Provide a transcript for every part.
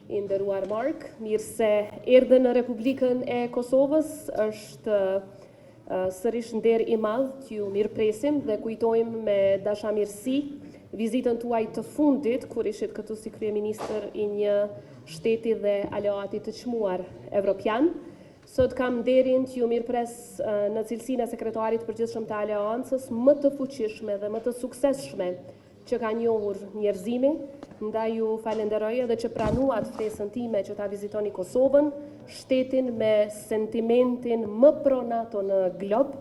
I nderuar Mark, mirë se erdhe në Republikën e Kosovës. Është sërish nder i madh t'ju mirëpresim dhe kujtojmë me dashamirësi vizitën tuaj të fundit kur ishit këtu si kryeministër i një shteti dhe aleati të çmuar evropian. Sot kam nderin t'ju mirëpres në cilësinë e sekretarit të përgjithshëm të Aleancës më të fuqishme dhe më të suksesshme që ka njohur njerëzimi, ndaj ju falenderoj edhe që pranuat ftesën time që ta vizitoni Kosovën, shtetin me sentimentin më pro NATO në glob,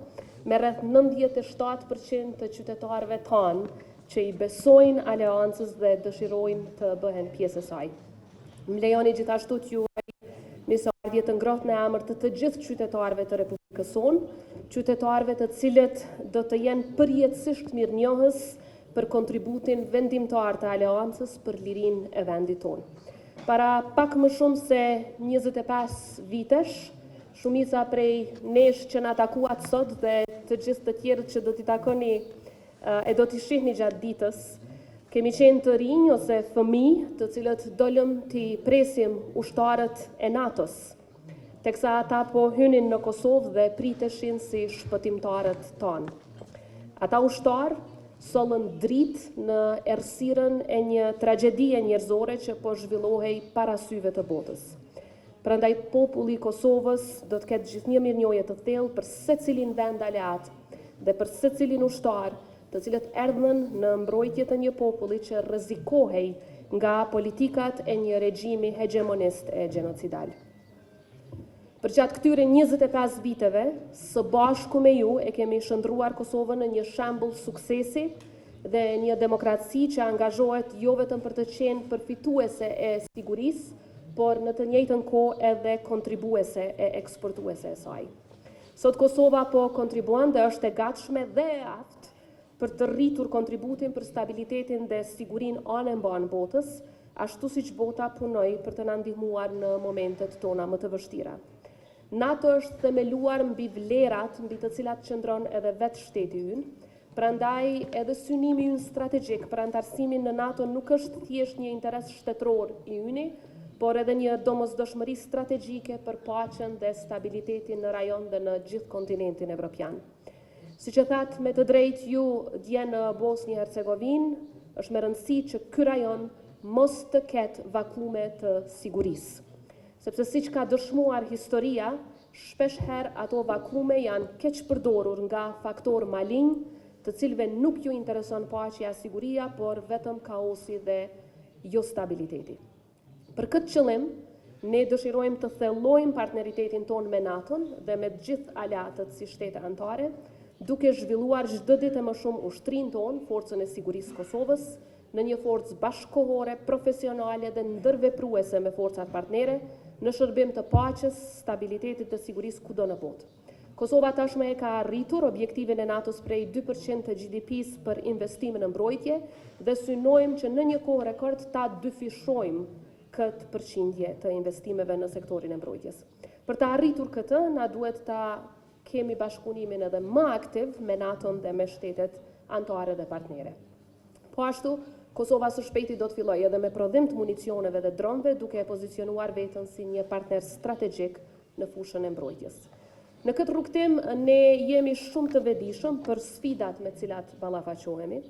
me rreth 97% të qytetarëve tanë që i besojnë Aleancës dhe dëshirojnë të bëhen pjesë e saj. Më lejoni gjithashtu t'ju uroj mirëseardhje të ngrohtë në emër të të gjithë qytetarëve të Republikës sonë, qytetarëve të cilët do të jenë përjetësisht mirënjohës për kontributin vendimtar të Aleancës për lirinë e vendit tonë. Para pak më shumë se 25 vitesh, shumica prej nesh që na takuat sot dhe të gjithë të tjerët që do t'i takoni e do t'i shihni gjatë ditës, kemi qenë të rinj ose fëmijë, të cilët dolëm t'i presim ushtarët e NATO-s, teksa ata po hynin në Kosovë dhe priteshin si shpëtimtarët tanë. Ata ushtarë sollën dritë në errësirën e një tragjedie njerëzore që po zhvillohej para syve të botës. Prandaj populli i Kosovës do të ketë gjithnjë mirënjohje të thellë për secilin vend aleat dhe për secilin ushtar, të cilët erdhën në mbrojtje të një populli që rrezikohej nga politikat e një regjimi hegjemonist e gjenocidal. Përgjatë këtyre 25 viteve, së bashku me ju e kemi shndërruar Kosovën në një shembull suksesi dhe një demokraci që angazhohet jo vetëm për të qenë përfituese e sigurisë, por në të njëjtën kohë edhe kontribuese e eksportuese e saj. Sot Kosova po kontribuon dhe është e gatshme dhe e aftë për të rritur kontributin për stabilitetin dhe sigurinë anembanë botës, ashtu siç bota punoi për të na ndihmuar në momentet tona më të vështira. NATO është themeluar mbi vlerat mbi të cilat qëndron edhe vetë shteti ynë, prandaj edhe synimi ynë strategjik për anëtarësimin në NATO nuk është thjesht një interes shtetëror i yni, por edhe një domosdoshmëri strategjike për paqen dhe stabilitetin në rajon dhe në gjithë kontinentin evropian. Siç e thatë me të drejtë ju dje në Bosnjë Hercegovinë, është me rëndësi që ky rajon mos të ketë vakume të sigurisë. Sepse siç ka dëshmuar historia, shpesh herë ato vakume janë keqpërdorur nga faktorë malinj, të cilëve nuk ju intereson paqja e siguria, por vetëm kaosi dhe jostabiliteti. Për këtë qëllim, ne dëshirojmë të thellojmë partneritetin tonë me NATO-n dhe me të gjithë aleatët si shtete anëtare, duke zhvilluar çdo ditë e më shumë ushtrinë tonë, Forcën e Sigurisë së Kosovës, në një forcë bashkëkohore, profesionale dhe ndërvepruese me forcat partnere, në shërbim të paqes, stabilitetit dhe sigurisë kudo në botë. Kosova tashmë e ka arritur objektivin e NATO-s prej 2% të GDP-së për investime në mbrojtje dhe synojmë që në një kohë rekord ta dyfishojmë këtë përqindje të investimeve në sektorin e mbrojtjes. Për ta arritur këtë, na duhet ta kemi bashkëpunimin edhe më aktiv me NATO-n dhe me shtetet anëtare dhe partnere. Po ashtu, Kosova së shpejti do të fillojë edhe me prodhim të municioneve dhe dronëve, duke e pozicionuar veten si një partner strategjik në fushën e mbrojtjes. Në këtë rrugëtim ne jemi shumë të vetëdijshëm për sfidat me të cilat ballafaqohemi,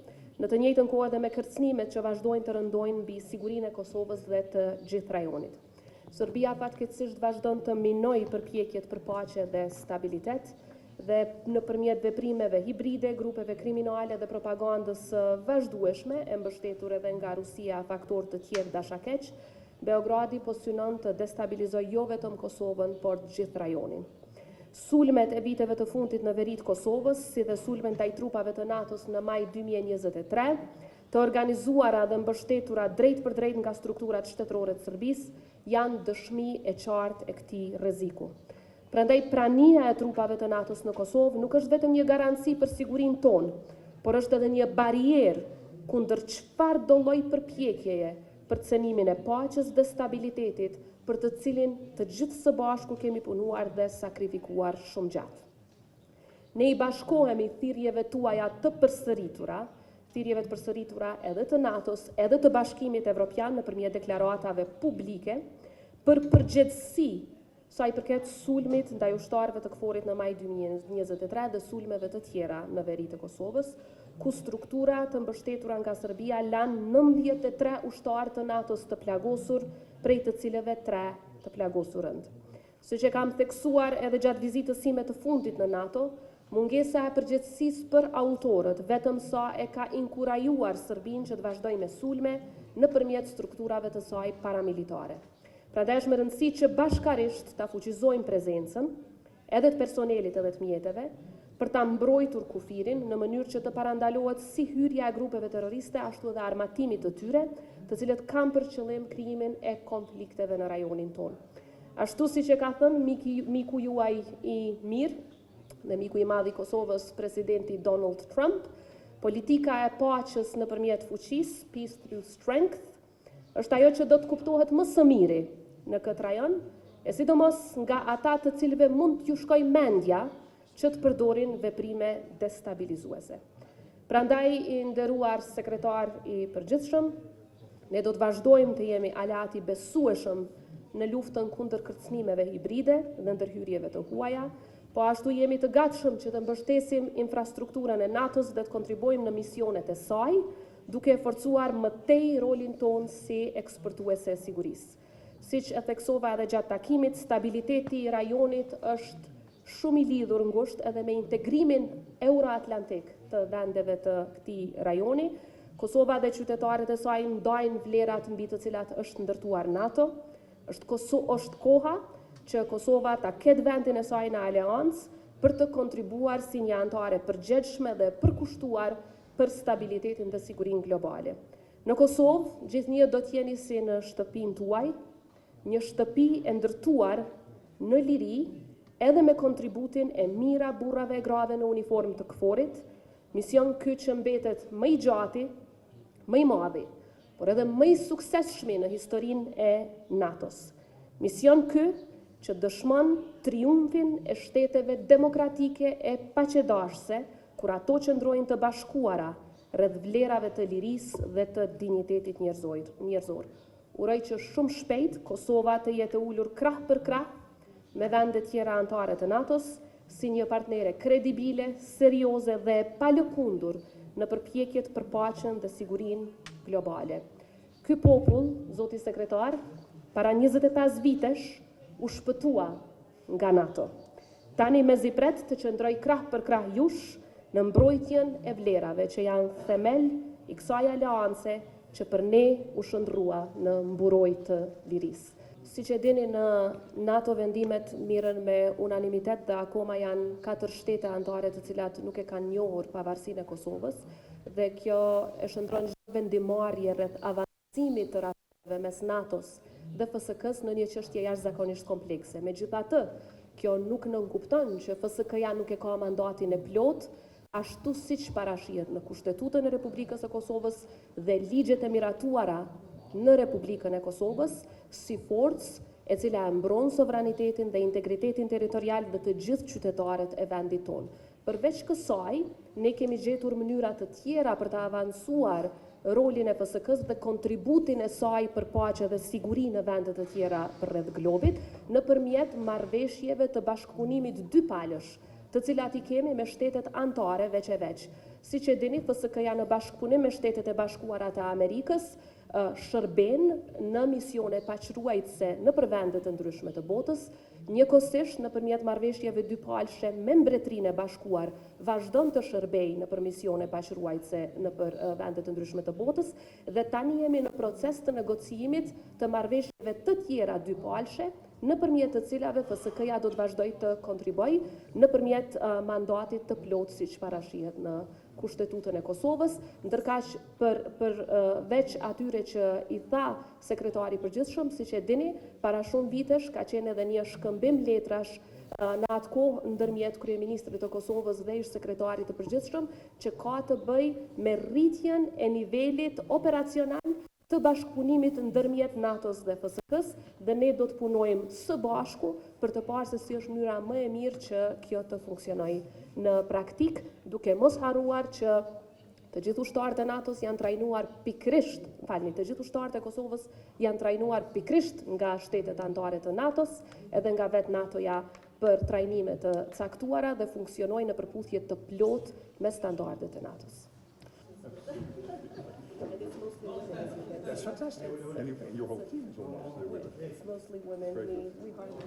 në të njëjtën kohë edhe me kërcënimet që vazhdojnë të rëndojnë mbi sigurinë e Kosovës dhe të gjithë rajonit. Serbia fatkeqësisht vazhdon të minojë përpjekjet për paqe dhe stabilitet dhe nëpërmjet veprimeve hibride, grupeve kriminale dhe propagandës së vazhdueshme, e mbështetur edhe nga Rusia e faktorë të tjerë dashakeq, Beogradi po synon të destabilizojë jo vetëm Kosovën, por gjithë rajonin. Sulmet e viteve të fundit në veri të Kosovës, si dhe sulmet ndaj trupave të NATO-s në maj 2023, të organizuara dhe mbështetura drejtpërdrejt nga strukturat shtetërore të Serbisë, janë dëshmi e qartë e këtij rreziku. Prandaj prania e trupave të NATO-s në Kosovë nuk është vetëm një garanci për sigurinë tonë, por është edhe një barrierë kundër çfarëdo lloj përpjekjeje për cenimin e paqes dhe stabilitetit për të cilin të gjithë së bashku kemi punuar dhe sakrifikuar shumë gjatë. Ne i bashkohemi thirrjeve tuaja të përsëritura Thirrjeve të përsëritura edhe të NATO-s, edhe të Bashkimit Evropian nëpërmjet deklaratave publike për përgjegjësi sa i përket sulmit ndaj ushtarëve të KFOR-it në maj 2023 dhe sulmeve të tjera në veri të Kosovës, ku struktura të mbështetura nga Serbia lanë 93 ushtarë të NATO-s të plagosur, prej të cilëve 3 të plagosur rëndë. Siç e kam theksuar edhe gjatë vizitës sime të fundit në NATO, mungesa e përgjegjësisë për autorët vetëm sa e ka inkurajuar Serbinë që të vazhdojë me sulme nëpërmjet strukturave të saj paramilitare. Prandaj është me rëndësi që bashkarisht ta fuqizojmë prezencën edhe të personelit edhe të mjeteve për ta mbrojtur kufirin në mënyrë që të parandalohet si hyrja e grupeve terroriste ashtu edhe armatimit të tyre, të cilët kanë për qëllim krijimin e konflikteve në rajonin tonë. Ashtu siç e ka thënë miki, miku juaj i mirë dhe miku i madh i Kosovës, presidenti Donald Trump, politika e paqes nëpërmjet fuqisë, peace through strength, është ajo që do të kuptohet më së miri në këtë rajon, e sidomos nga ata të cilëve mund t'ju shkojë mendja që të përdorin veprime destabilizuese. Prandaj, i nderuar sekretar i përgjithshëm, ne do të vazhdojmë të jemi aleat i besueshëm në luftën kundër kërcënimeve hibride dhe ndërhyrjeve të huaja, po ashtu jemi të gatshëm që të mbështesim infrastrukturën e NATO-s dhe të kontribuojmë në misionet e saj, duke e forcuar më tej rolin tonë si eksportuese e sigurisë. Siç e theksova edhe gjatë takimit, stabiliteti i rajonit është shumë i lidhur ngushtë edhe me integrimin euroatlantik të vendeve të këtij rajoni. Kosova dhe qytetarët e saj ndajnë vlerat mbi të cilat është ndërtuar NATO. Është, Koso është koha që Kosova ta ketë vendin e saj në aleancë për të kontribuar si një anëtare e përgjegjshme dhe përkushtuar për stabilitetin dhe sigurinë globale. Në Kosovë, gjithnjë do të jeni si në shtëpinë tuaj, një shtëpi e ndërtuar në liri, edhe me kontributin e mijëra burrave e grave në uniformë të KFOR-it, mision ky që mbetet më i gjati, më i madhi, por edhe më i suksesshmi në historinë e NATO-s. Mision ky që dëshmon triumfin e shteteve demokratike e paqedashëse kur ato qëndrojnë të bashkuara rreth vlerave të lirisë dhe të dinjitetit njerëzor. Uroj që shumë shpejt Kosova të jetë e ulur krah për krah me vendet tjera anëtare të NATO-s, si një partnere kredibile, serioze dhe e palëkundur në përpjekjet për paqen dhe sigurinë globale. Ky popull, zoti sekretar, para 25 vitesh u shpëtua nga NATO. Tani mezi pret të qëndrojë krah për krah jush në mbrojtjen e vlerave që janë themel i kësaj aleance që për ne u shndërrua në mburojë të lirisë. Siç e dini në NATO vendimet merren me unanimitet dhe akoma janë katër shtete anëtare të cilat nuk e kanë njohur pavarësinë e Kosovës dhe kjo e shndërron çdo vendimmarrje rreth avancimit të raporteve mes NATO-s dhe FSK-së në një çështje jashtëzakonisht komplekse. Megjithatë, kjo nuk nënkupton që FSK-ja nuk e ka mandatin e plotë, ashtu siç parashihet në Kushtetutën e Republikës së Kosovës dhe ligjet e miratuara në Republikën e Kosovës, si forcë e cila e mbron sovranitetin dhe integritetin territorial dhe të gjithë qytetarët e vendit tonë. Përveç kësaj, ne kemi gjetur mënyra të tjera për të avancuar rolin e FSK-së dhe kontributin e saj për paqe dhe siguri në vende të tjera përreth globit, nëpërmjet marrëveshjeve të bashkëpunimit dypalësh, të cilat i kemi me shtetet anëtare veç e veç. Siç e dini, FSK-ja në bashkëpunim me Shtetet e Bashkuara të Amerikës shërben në misione paqëruajtëse nëpër vende të ndryshme të botës, njëkohësisht nëpërmjet marrëveshjeve dypalëshe me Mbretërinë e Bashkuar vazhdon të shërbejë nëpër misione paqëruajtëse nëpër vende të ndryshme të botës dhe tani jemi në proces të negociimit të marrëveshjeve të tjera dypalëshe nëpërmjet të cilave FSK-ja do të vazhdojë të kontribuojë nëpërmjet mandatit të plotë siç parashihet në Kushtetutën e Kosovës, ndërkaq për për veç atyre që i tha sekretari i përgjithshëm, siç e dini, para shumë vitesh ka qenë edhe një shkëmbim letrash në atë kohë ndërmjet kryeministrit të Kosovës dhe ish sekretarit të përgjithshëm që ka të bëjë me rritjen e nivelit operacional të bashkëpunimit ndërmjet NATO-s dhe FSK-së dhe ne do të punojmë së bashku për të parë se si është mënyra më e mirë që kjo të funksionojë në praktikë, duke mos harruar që Të gjithë ushtarët e NATO-s janë trajnuar pikërisht, falni, të gjithë ushtarët e Kosovës janë trajnuar pikërisht nga shtetet anëtare të NATO-s, edhe nga vetë NATO-ja për trajnime të caktuara dhe funksionojnë në përputhje të plotë me standardet e NATO-s. That's fantastic. And your whole team is almost women. It's mostly women. Very We, we hardly.